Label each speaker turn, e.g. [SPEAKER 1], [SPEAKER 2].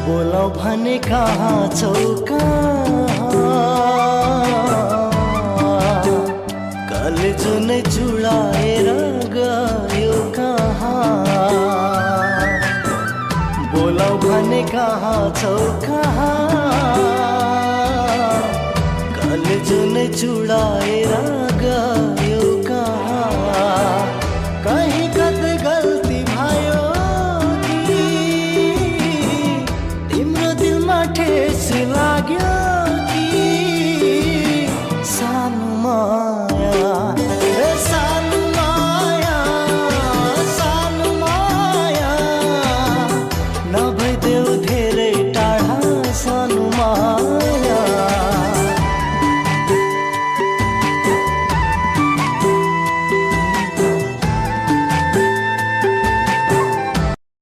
[SPEAKER 1] बोलाऊ भने कहाँ छौ कले जुनै चुडाएर गयो कहाँ बोलाऊ भने कहाँ छौ कले जुनै चुडाएर गयो